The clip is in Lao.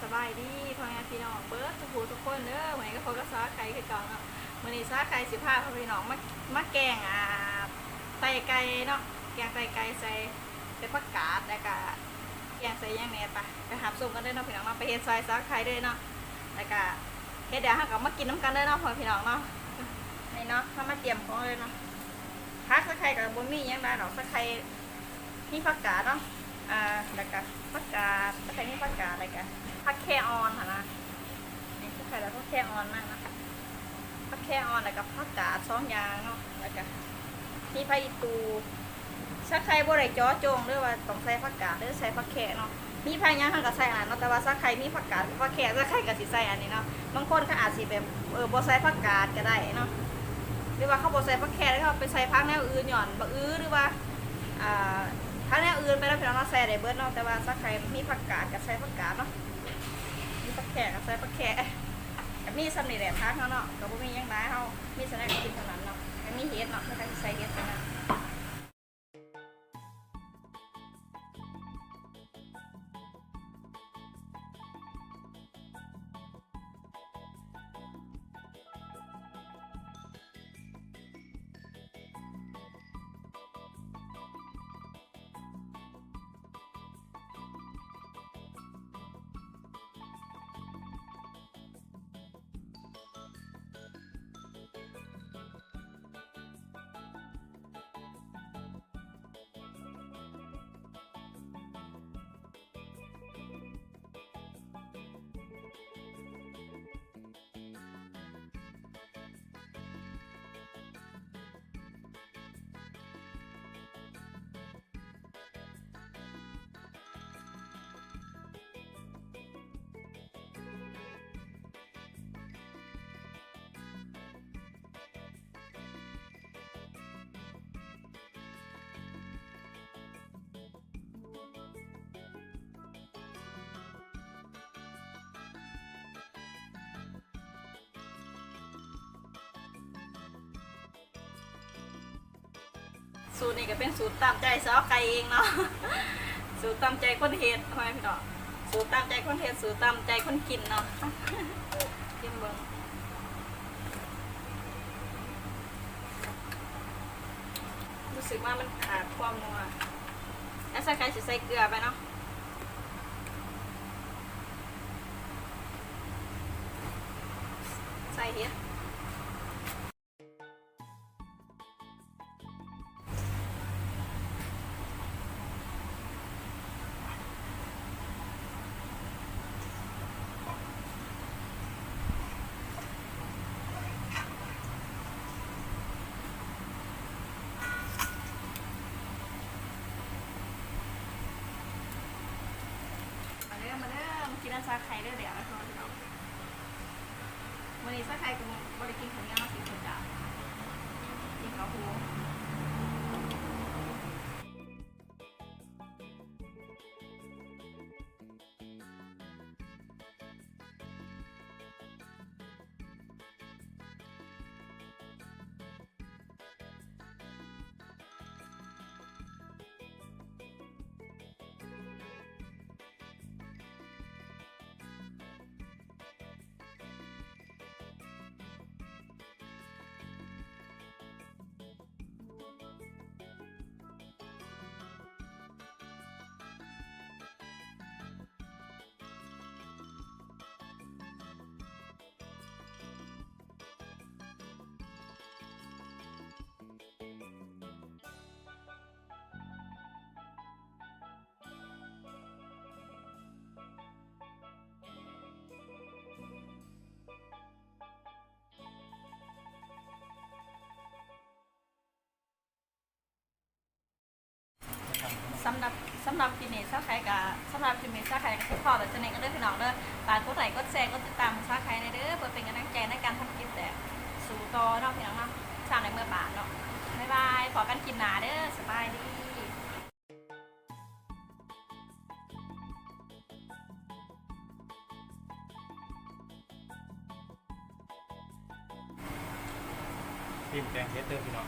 ສະບາຍດີພໍ່ແມ່ພີ່ນ້ອງເບິດທຸກຜູ້ທຸກຄົນເດີ. ມື້ນີ້ກໍພົບກັບສາວໄຂ່ຄືເກົ່າເນາະ. ມື້ນີ້ສາວໄຂ່ຊິພາພໍ່ແມ່ພີ່ນ້ອງມາ ມາແກງ ອ່າ ໄຕໄກ່ເນາະ, ແກງໄຕໄກ່ໃສ່ ໃສ່ຜັກກາດ ແລ້ວກະແກງໃສ່ຫຍັງແດ່ ໄປ ໄປຮັບຊົມກັນເດີເນາະພີ່ນ້ອງເນາະ. ໄປເຮັດຊ່ອຍສາວໄຂ່ເດີເນາະ ແລ້ວກະເຮັດແລ້ວເຮົາກໍມາກິນນຳກັນເດີເນາະພໍ່ແມ່ພີ່ນ້ອງເນາະ. ນີ້ເນາະ ເຮົາມາຕຽມຂອງເລີຍເນາະ. ຜັກສາວໄຂ່ກໍບໍ່ມີຫຍັງຫຼາຍດອກ, ສາວໄຂ່ ມີຜັກກາດເນາະ ອ່າ ແລ້ວກະຜັກກາດ ແລ້ວກະມີຜັກກາດ ແລ້ວກະຜັກແຄອ່ອນຫັ້ນນະ. ນີ້ຄືໄຂ່ແລ້ວ ຜັກແຄອ່ອນນະ ຜັກແຄອ່ອນ ແລ້ວກະຜັກກາດສອງຢ່າງເນາະ, ແລ້ວກະມີຜັກອີ່ຕູ່. ສາວໄຂ່ບໍ່ໄດ້ເຈາະຈົງເດີວ່າຕ້ອງໃສ່ຜັກກາດ ຫຼື ໃສ່ຜັກແຄເນາະ, ມີຜັກຫຍັງເຮົາກະໃສ່ອັນນັ້ນເນາະ. ແຕ່ວ່າສາວໄຂ່ມີຜັກກາດກັບຜັກແຄ ສາວໄຂ່ກະຊິໃສ່ອັນນີ້ເນາະ. ບາງຄົນເຂົາອາດຊິແບບ ເອີ ບໍ່ໃສ່ຜັກກາດກະໄດ້ເນາະ ຫຼືວ່າເຂົາບໍ່ໃສ່ຜັກແຄ ແລ້ວເຂົາໄປໃສ່ຜັກແນວອື່ນ ຍ້ອນບັກອື ຫຼືວ່າ ອ່າ ຜັກແນວອື່ນໄປເນາະພີ່ນ້ອງເນາະ, ໃສ່ໄດ້ເບິດເນາະ. ແຕ່ວ່າສາວໄຂ່ມີຜັກກາດກະໃສ່ຜັກກາດເນາະ, ມີຜັກແຄກະໃສ່ຜັກແຄ. ກະມີສ່ຳນີ້ແຫຼະຜັກເຮົາເນາະ, ກະບໍ່ມີຫຍັງຫຼາຍ, ເຮົາມີສ່ຳໃດກະກິນສ່ຳນັ້ນເນາະ. ກະມີເຫັດເນາະ, ໃຜກະຊິໃສ່ເຫັດສ່ຳນັ້ນ. ສູດນີ້ກະເປັນສູດຕາມໃຈສາວໄຂ່ເອງເນາະ, ສູດຕາມໃຈຄົນເຮັດ ພໍ່ແມ່ພີ່ນ້ອງ, ສູດຕາມໃຈຄົນເຮັດ ສູດຕາມໃຈຄົນກິນເນາະ. ຊີມເບິ່ງ ຮູ້ສຶກວ່າມັນຂາດຄວາມນົວ ແລ້ວສາວໄຂ່ຊິໃສ່ເກືອໄປເນາະ, ໃສ່ເຫັດ. ມາເດີ ມາເດີ ມາກິນນຳສາວໄຂ່ເດີ. ແລ້ວເນາະພີ່ນ້ອງ, ມື້ນີ້ສາວໄຂ່ກໍບໍ່ໄດ້ກິນເຂົ້າໜຽວ ກິນເຂົ້າເຈົ້າ ກິນເຂົ້າຫູ. ສຳລັບ ສຳລັບຄລິບນີ້ສາວໄຂ່ກະ ສຳລັບຄລິບນີ້ສາວໄຂ່ກະຊິພໍແຕ່ສ່ຳນີ້ກ່ອນເດີພີ່ນ້ອງເດີ. ຝາກກົດໄລ້ ກົດແຊ ກົດຕິດຕາມສາວໄຂ່ແດ່ເດີ ເພື່ອເປັນກຳລັງໃຈໃນການທຳຄລິບແບບສູ້ຕໍ່ເນາະພີ່ນ້ອງເນາະ, ຊ່າງໃນເມືອບ້ານເນາະ. ບາຍບາຍ ພໍ້ກັນຄລິບໜ້າເດີ ສະບາຍດີ. ຊີມແກງເຫັດເດີພີ່ນ້ອງ.